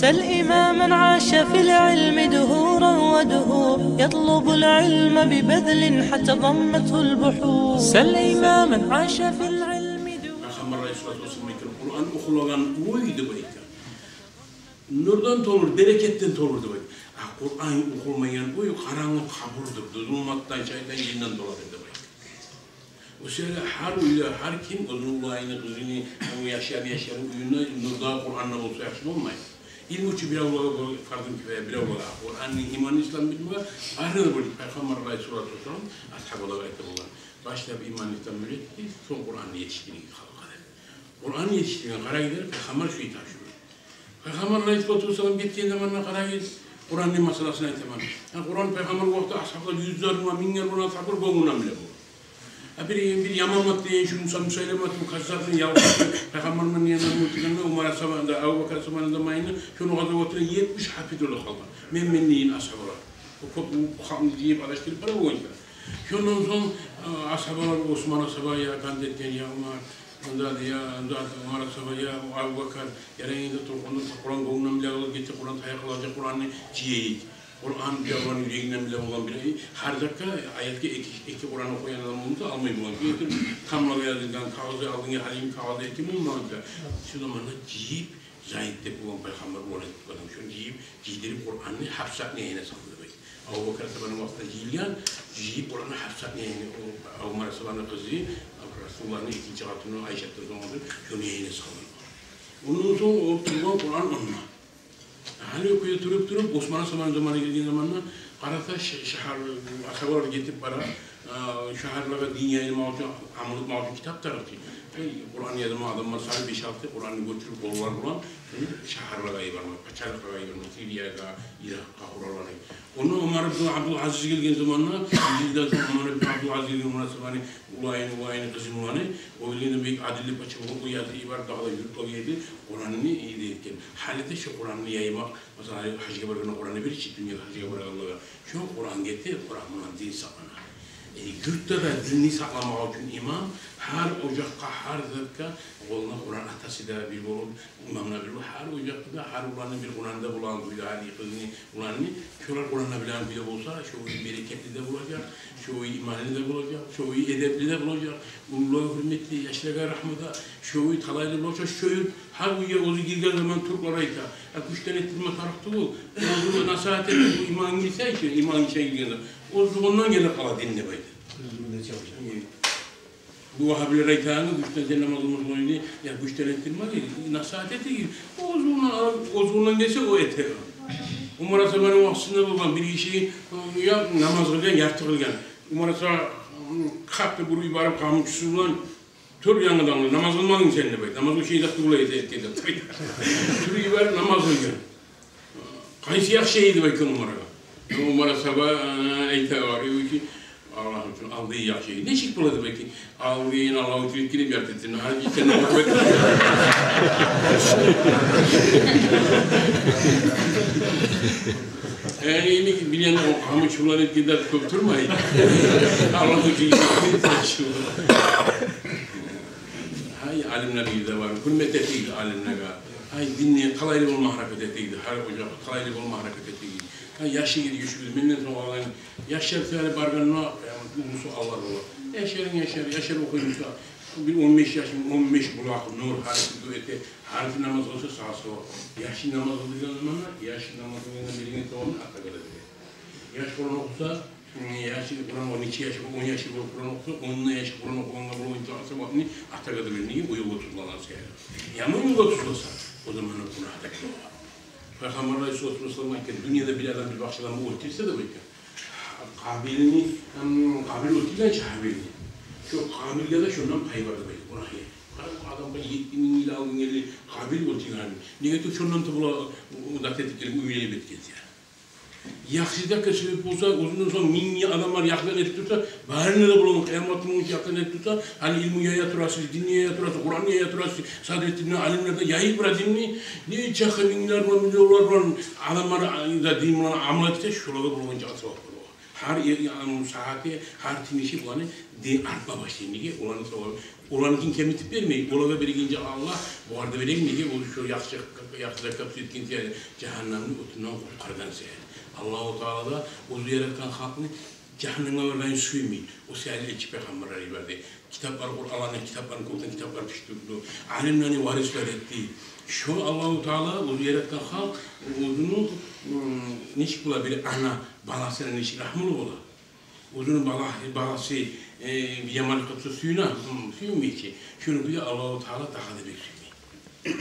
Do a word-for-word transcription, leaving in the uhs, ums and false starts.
سل إماما عاش في العلم دهورا ودهور، يطلب العلم ببذل حتى ضمته البحور. سل إماما عاش في العلم دهورا. Пайхаммар алайгьиссалату вассалам айтгъан: «Къуран охулагъан уьй, — деп айтгъан, — нюрден толур, берекетден толур», — деп айтгъан. А Къуран охулмайгъан уьй къарангы къабурдур, зулматдан, шайтан, жинден толар, — деп айтгъан. О саялы гьар уьйде, гьар ким оьзюню уланыны, къызыны, о яшланы, яшланы уьюнде нюрда, Къуранда болса яхшы болмай. Илму учун биревлеге бу фарзу кифая, биревлеге Къуранны, иманны, исламны билмеге, барына да бу. Пайхаммар алайгьиссалату вассалам асгьабалагъа айта болгъан: «Башлап иманны, исламны уьйретигиз, сонг Къуранны етишдиригиз халкъгъа», — деп. Къуранны етишдирген, къарагъыз, пайхаммар шулай тапшуругъан. Пайхаммар алайгьиссалату вассалам гетген заманда, къарагъыз, Къуранны масъаласын айтаман. Я, Къуран пайхаммар вакътиде асгьаблар юзлер булан, минглер булан асгьаблар гёнгюнден биле болгъан. А бир, бир яман матны, шу Муса, Мусайлиматул Каззабны ялгъан пайхаммарны янына оьлтюргенде, Умар асгьабаны да, Абубакар асгьабаны да майына, шону къазаватына етмиш гьапиз оьле къалгъан. Мен, мен дейген асгьабалар. О кёп, о халкъны жыйып, адашдырып бара болгъан. Шондан сонг, а, асгьабалар, Осман асгьаба, я, гьакъ этген, я Умар, анда, я, анда, Умар асгьаба, я, Абубакар, ярай энни толкъундан Къуран гёнгюнден биле болгъан, гетсе Къуран таякъ алажакъ, Къуранны жыяйыкъ. Къуран бир адамны юрегинден биле болгъан бир, гьар затгъа, аятгъа эки, эки Къуран охуйгъан адам болмаса, алмай болгъан. Гетип тамлагъа язылгъан кагъызны алдынгъа гьалиги кагъызны этип болмагъан. Шу заманда жыйып, Зайд деп болгъан пайхаммар, олай деп къойгъан. Шону жыйып, жыйдырып, Къуранны Хапсатны янына салды, деп айта. Абубакар асгьабаны вакътиде жыйылгъан, жыйып, Къуранны Хапсатны янына, о, Умар асгьабаны къызы, Расулулланы экинчи къатыны Айшатдан сонг, шону янына салды. Ондан сонг о тургъан Къуран онда. Гьали о кюйде туруп-туруп, Осман асгьабаны заманы гелген заманда къараса, ша-, шагьар, асгьабалар гетип бара, а, шагьарлагъа дин яйылмакъ учун, амал этмек учун китап тарыкъ чы. Эй, Къуран язма адамлар саны беш-алты, Къуранны гётюрюп къоллар булан, шагьарлагъа йибермек, пачалыкълагъа йибермек, Сириягъа, Иракъгъа, къураланы. Онда Умар ибн Абдул Азиз гелген заманда, бир йылдан сонг Умар ибн Абдул Азиз гелген, Умар асгьабаны уланыны, уланыны, къызыны уланы, о гелгенде бек адилли пача болгъан, о язып йиберип, дагъы да юртлукъ эди, Къуранны иде этген. Гьали де шо Къуранны яймакъ, масала, гьажгъа баргъанда Къуранны берчи, дюнья гьажгъа баргъанлагъа. Шо Къуран гете, Къуран булан дин сакълана. Э, юртда да динни сакъламакъ учун имам, гьар ожакъгъа, гьар затгъа къолуна Къуран, атасы да бир болуп, имам да бир болуп, гьар ожакъда да гьар уланы бир Къураны да болагъан кюйде, гьали къызыны, уланны, шолар Къуран да билеген кюйде болса, шо уьй берекетли де болажакъ, шо уьй иманлы да болажакъ, шо уьй эдепли де болажакъ, уллулагъа гьюрметли, яшлагъа рагьмат, шо уьй талайлы болажакъ, шо уьй. Гьар уьйге оьзю гирген заман тюрклер айта: «А, гючден этдирме тарыкъ тюгюл. Оьзюнге насигьат эт, бу иман гирсе ичине, иман ичине гиргенде, оьзюгюнден гелип къала дин», — деп айта. Оьзюгюнден чыгъа. Э, бу вагьабилер айтагъаны, гючден сен намаз къылмасанг, я, гючден этдирме, насигьат этигиз. Оьзюгюнден, оьзюгюнден гелсе, о эте. Умар асгьабаны вакътисинде болгъан бир гиши, э, я, намаз къылгъан, ярты къылгъан. Умар асгьаба, м, къапты буруп йиберип, къамучусу булан: «Тур, янгыдан намаз къылмадынг сен», — деп айта. Намаз учун языкъ тюгюл эди этген деп айта. Туруп йиберип, намаз къылгъан. «Къайсы яхшы эди?» — деп айтгъан Умаргъа. Умар асгьаба, э, айта бар, ой, ки, Аллагь учун, алгъы яхшы эди. «Нечик бола?» — деп айтгъан. «Алгъын Аллагь учун этгеним ярты этдим, гьали ичсем намаз къылып». Яни, эми билген, о къамучу булан этген де кёп турмай. Аллагь учун этген де кёп. Гьай, алимлер, бизде бар, гьюрмет этигиз алимлеге. Гьай, динни талайлы болма гьаракат этигиз, гьар ожакъ талайлы болма гьаракат этигиз. Гьай, яшыгъыз, юшюгюз, менден сонг къалгъан яшлар саялы баргъанда, къыямат гюн суаллар бола. Яшларынг яшар, яшар охуй буса, бир он беш яшынг, он беш булакъ нур, гьар кюйде эте, гьар ким намаз къылса, сагъа савап. Яшынг намаз къылдыргъан заманда, яшынг намаз къылгъанда берген савабын атагъа да берер. Яш Къуран охуса, яшы Къуран, он эки яшы, он яшы болуп Къуран охуса, он яшы Къуран охугъангъа болгъан савабын атагъа да берер. Неге? О ёлгъа тюзлеген саялы. Яман ёлгъа тюзлесе, о заманда гюнагь да бола. Пайхаммар алайгьиссалату вассалам айтгъан: «Дюньяда бир адам бир бакъчадан оьлтюрсе, — деп айтгъан, — Къабилни, м, Къабил оьлтюргенче Гьабилни, шо Къабилге де шондан пай бар», — деп айтгъан. Гюнагь. Гьар адамгъа етти минг йыл алдын гелди Къабил оьлтюрген. Неге тюгюл, шондан да булар, о, зат этип гелип, уьйренип этген зат. Яхшы затгъа себеп болса, оьзюнден сонг минг адамлар яхшы зат этип турса, барына да болагъан, къыямат гюнге яхшы зат этип турса, гьали илму яя турасыз, динни яя турасыз, Къуранны яя турасыз, Садреттинни, алимлер де яйып бара динни, нечакъы минглер булан, миллионлар булан адамлар да дин булан амал этсе, шолагъа болагъан чакъы савап бола. Гьар е-, е-, сагьаты, гьар тынышып буланы дин артма башлай. Неге? Оланы савабы Оланыкин кемитип бермей, олагъа берегенче Аллагь, бугъар да берегенмиге, ол шо яхшы, яхшы затгъа сюйген саялы, жагьаннемни отундан къутгъаргъан саялы. Аллагьу Таала да оьзю яратгъан халкъны жагьаннемге баргъанын сюймей. О саялы элчи пайхаммарлар йиберди. Китаплар, Къуръанланы, китапланы кёкден китаплар тюшдюрдю. Алимлени варислер этди. Шо Аллагьу Таала оьзю яратгъан халкъ, оьзюню, м, нечик бола, бир ана баласына нечик рагьмулу бола. Оьзюню бала-, баласы, э, яманлыкъ этсе сююне, м, сююнмей чи. Шону кюйде Аллагьу Таала дагъы да бек сюймей.